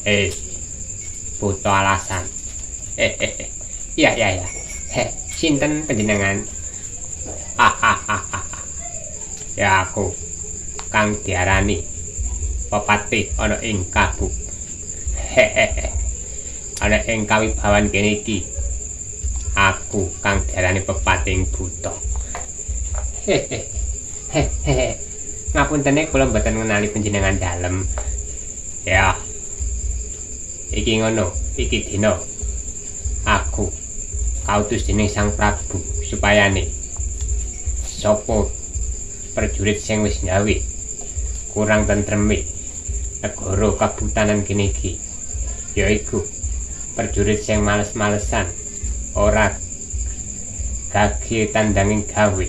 Eh, buta alasan. Iya iya iya. Heh, sinten panjenengan? Hahaha. Ya aku kang diarani pepatih ana ing Kabu. Hehehe. Ana ing kawibawan kene iki. Aku kang diarani pepatih buta. Hehehe. Hehehe. Ngapuntene kula mboten ngenali panjenengan dalem. Ya. Iki ngono, iki dina. Aku kautus dening Sang Prabu supayane sapa prajurit sing wis gawe kurang tentreme negara kabutanan kene iki, yaiku prajurit sing males-malesan ora gage tandanging gawe.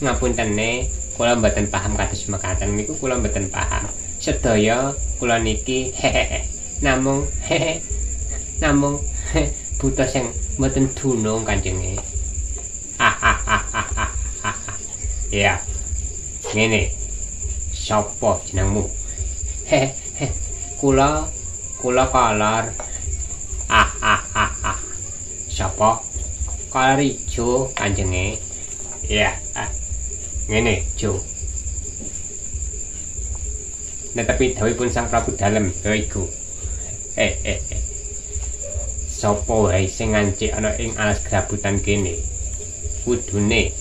Ngapuntene kula mboten paham kados mekaten niku, kula mboten paham. Sedaya kula niki namung namung buta sing mboten dunung kanjenge. Ya. Ngene. Sapa jenengmu? Kula kula Kolor. Sapa? Kolor ijo kanjenge. Ya. Ngene, Jo. Netepi dawuhipun Sang Prabu dalem ya iku. Sapa wae sing ngancik ana ing alas grabutan kene kudune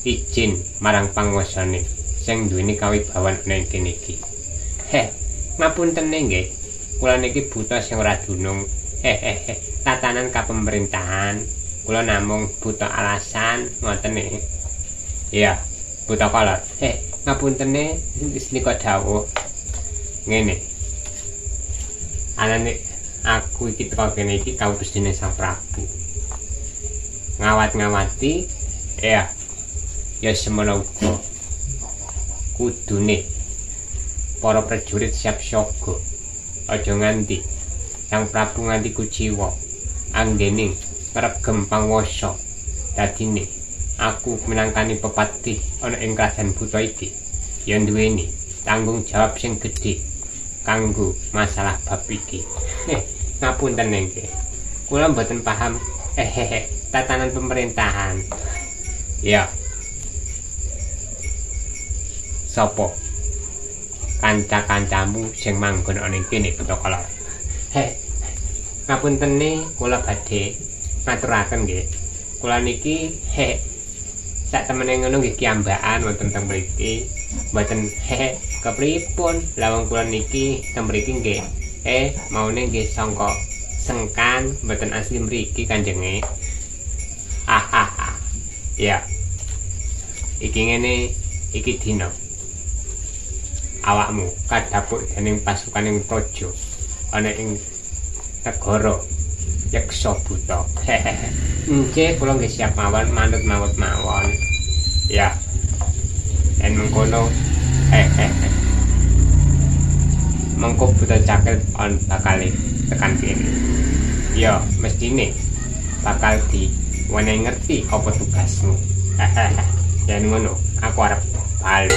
izin marang panguwasane sing duweni kawibawan ana ing kene iki. Heh, ngapuntene nggih, kula niki buta sing ora dunung. Tatanan kapemerintahan kula namung buta alasan ngoten e. Iya, buta Kolor. Ngapuntene wis nika dawuh. Ngene. Anane aku iki teko kene iki kautus dening Sang Prabu. Ngawat-ngawati ya. Ya semono uga. Kudune para prajurit siap siaga. Aja nganti Sang Prabu nganti kuciwa anggene ngregem panguwasa. Dadine aku minangkani pepatih ana ing kerajaan buta iki ya duweni tanggung jawab sing gedhe kanggo masalah bab iki. Ngapunten nggih. Kula mboten paham tatanan pemerintahan. Ya. Sapa kanca-kancamu sing manggon ana ing kene buta Kolor? Ngapuntene kula badhe ngaturaken nggih. Kula niki sak temene ngono nggih kiambakan wonten teng mriki. Mboten kepripun lha wong kula niki teng mriki nggih. Maune nggih sangka sengkan mboten asli mriki kanjenge. Ya. Iki ngene, iki dina. Awakmu kadhapuk dening pasukaning praja ana ing negara Yeksa Buta. Nggih, kula nggih siap mawon manut mawon. Ya. Yen mengkono mengko buta cakil on bakal tekan kene. Ya, mestine bakal di wenehi ngerti apa tugasmu. Yen ngono, aku arep bali.